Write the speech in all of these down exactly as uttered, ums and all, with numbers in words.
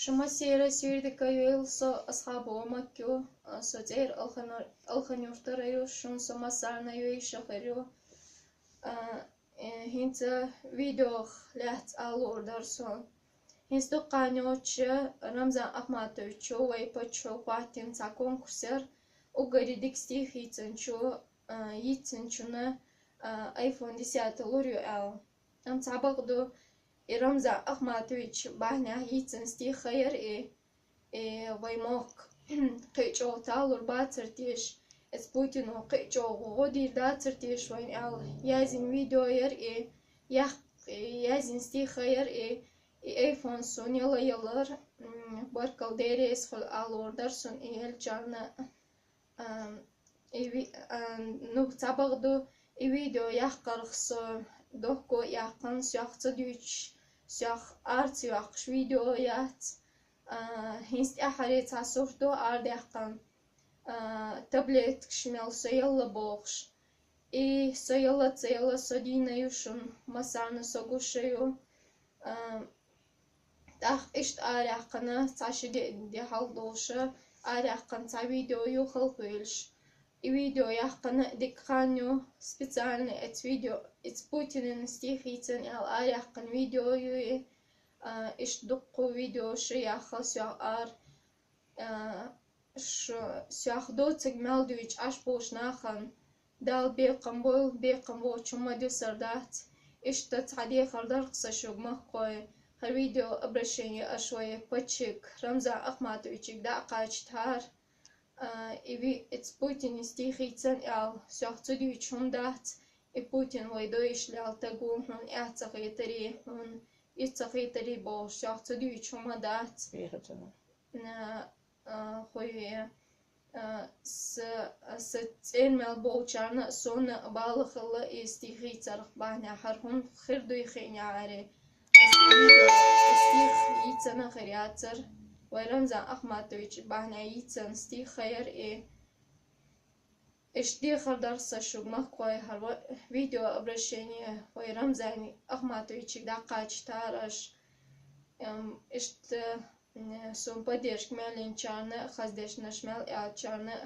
Шума сера сирдика юйл со Асхабова Макю, а, со цӀер Алханур-, Алханюртара ю, шун со массарна юй шахарю. А, э, хинца видеох лехц алур дар со. Хинц дукканюча Рамзан Ахматовичу вай пачу хватин ца конкурсер угари дик стих йицанчу, а, йицанчуна, а, iPhone десять лурю ал. Ам цабагду и Рамзан Ахматович бахня йицан стих хайер и, и вай мок кычо талур бацар тиш, эс Путину кычо гудир дацар тиш вайн ал язин видео ер и ях язин стих хайер и, и iPhone сунела ялар, м, баркал дерес хол алур дар сун и ел чарна. Ам, и ви-, ам, ну, цабагду и видео яхкарх со дохко яхкан сях цадуч, сях арц яхш видео яц. А, хинст ахари ца сурдо ар яхкан. А, таблетк шмел со ялла бохш. И со ялла, ца ялла со дина юшун, масарна со гушаю. А, тах ишт аряхкана, ца шиде де халдоша, аряхкан ца видео ю халкуилш. И видео яхкана дикканю специально эц видео, эц Путинин стих йицан ал аряхкан видео ю и, а, ишт дукку видео ши яхал сях ар, а, ш-, сях доцик мялдуич аш бош нахан. Дал бекам бол, бекам бол чума дю сардац. Ишта цаде хардар кса шуг махкой. Хар видео обращение ашвай пачик Рамзан Ахматовичик да качтар. А, и ви-, эц Путин стих йицан ал сях цудуй чум дац. И Путин вайдо иш лял тагу хун ях цахитари хун, и цахитари бо сях цудуй чума дац. Вехатана. На, а, хуй, а, с-, а, с-, цӀен мел болчарна сона балахала и стихи царх бахня хархун хирдуй хиняри. Стих йицана хиряцар. Вай Рамзан Ахматович бахня йицан стих хайер и ишди хардар са шуг махкой хар ва-, видео обращение вай Рамзан Ахматович да качтараш. Эм, ишт, э, сум поддержка мелин чарна, хаздеш наш мел я чарна,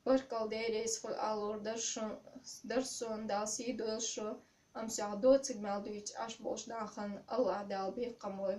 баркал дерес хул алур даршун, дарсун дал си дуэл шу, ам сях доцик мел дуйч аш бош дахан, Аллах дал би камой.